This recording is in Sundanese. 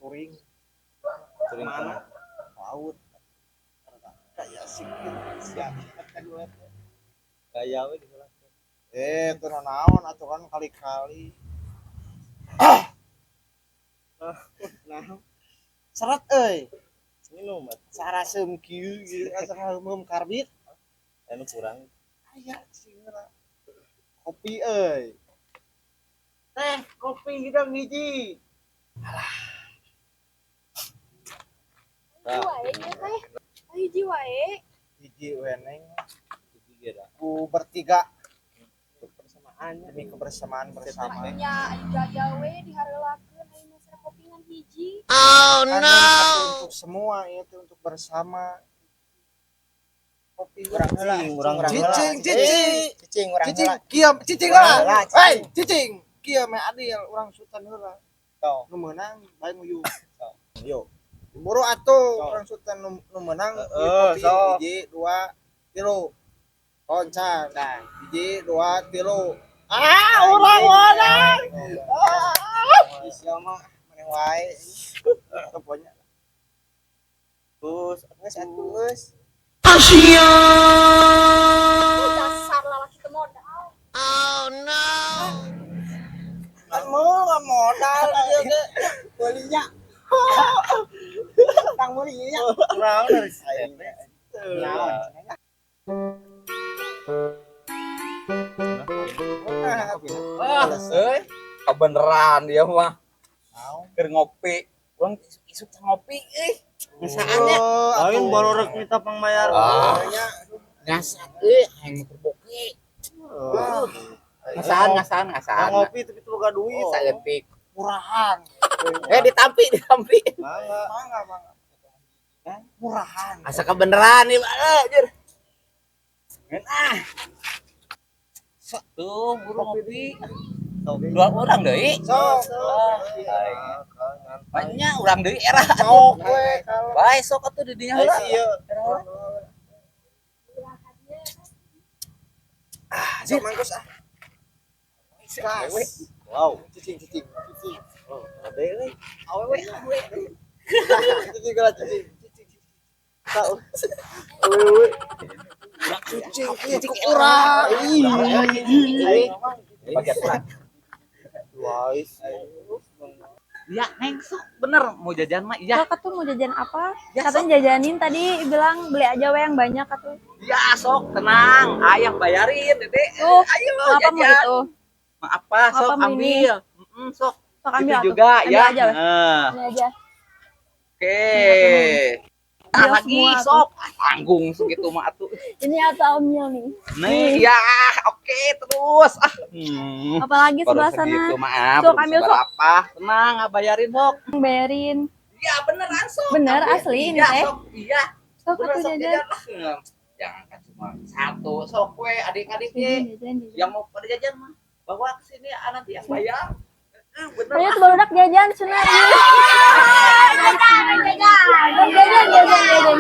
Touring. Touring Mana? mana? Laut. Kayak asik gitu. Siap kan gue. Gaya we di. Eh, teu naon atuh kan kali-kali. Nah, Seret euy. minum atuh. Saraseum kieu gitu asa ngaheum karbit. Anu kurang. Aya sih heula. Kopi euy. Teh, kopi hidang hiji. Hiji wae ieu teh. Hiji wae. Hiji we, Neng. Hiji ge da. Ku bertiga Kebersamaan. Demi kebersamaan bersama. Nya aing gagal we dihareulakeun aing meser kopi ngan hiji. Oh no. Untuk semua itu untuk bersama. Kopi Urang heula, urang heula. Cicing, cicing. Cicing urang Cicing, heula. kieu cicing lah. Heula, Hei, cicing. Kieu meh adil urang sultan heula. Tong. Nu meunang bae nguyuh. Yo. Buru atuh Sok. urang sultan nu meunang Heeh, kopi sok. hiji, dua, tilu. Koncan. Nah. Hiji, dua, tilu. Ah, urang meunang. Ah, sia mah maneh wae. Pokoknya Terus, geus atuh geus. Dasar lalaki teu modal. Kan mau nggak modal ieu ge. Belinya. Tang belinya. Kurang dari saya. Naon? Ah, euy, kebeneran dia mah. Naon? Keur ngopi. Urang isuk ngopi euy. Ngesaannya. Oh, Lain atuh. baru rek minta pangmayar. Ah. Nya. Ngasaan euy, aing mah keur boke. Ngasaan, ngasaan, ngasaan. Ngopi tapi teu boga duit. Saeutik. Murahan. Eh, ditampi, ditampi. Mangga. Mangga, mangga. Murahan. Asa kebeneran nih, Pak. Anjir. Ah. Sok tuh, buru ngopi. Dua orang deui. Sok. Banyak orang deui era. Sok we kalau Bae sok atuh di dinya heula. Ai ieu. Ah, sok mangkus ah. Gas. Wow. Cicing, cicing, cicing. Oh, ade euy. Awewe, awewe. Cicing lah, cicing. Cicing, cicing. Tahu. Awewe. Cicing, cicing urang. Ih. Bagian urang. Wais. Ya, Neng, sok bener mau jajan mah iya. Kakak tuh mau jajan apa? Ya, sok. Katanya jajanin tadi bilang beli aja we yang banyak atuh. Ya, sok tenang, ayang bayarin, Dede. Tuh, Ayo apa mau jajan. itu? Mau apa? Sok Apa mau ini? ambil. Mm, sok. Sok ambil Itu atuh. juga Ambil ya. aja we. Nah, Ambil aja. oke. Ambil Ah, lagi semua atuh. sok. Ah, tanggung segitu mah atuh. Ini atau ambil nih. Nih, ya, oke terus. Ah. Apalagi Baru sebelah sana. segitu mah, ah, Sok, belum ambil, sok. seberapa. Tenang, ah, bayarin sok. Bayarin. Iya, beneran sok. Bener, Ambil. asli ini Iya, teh. sok. Iya, Sok bener atuh sok jajan. jajan lah. Jangan kan cuma satu, sok we adik-adiknya Jajan, jajan, jajan. yang mau pada jajan mah bawa ke sini ah, nanti yang bayar. Eh, bener. Ayo tuh barudak jajan cenah. Jajan, jajan, jajan, jajan.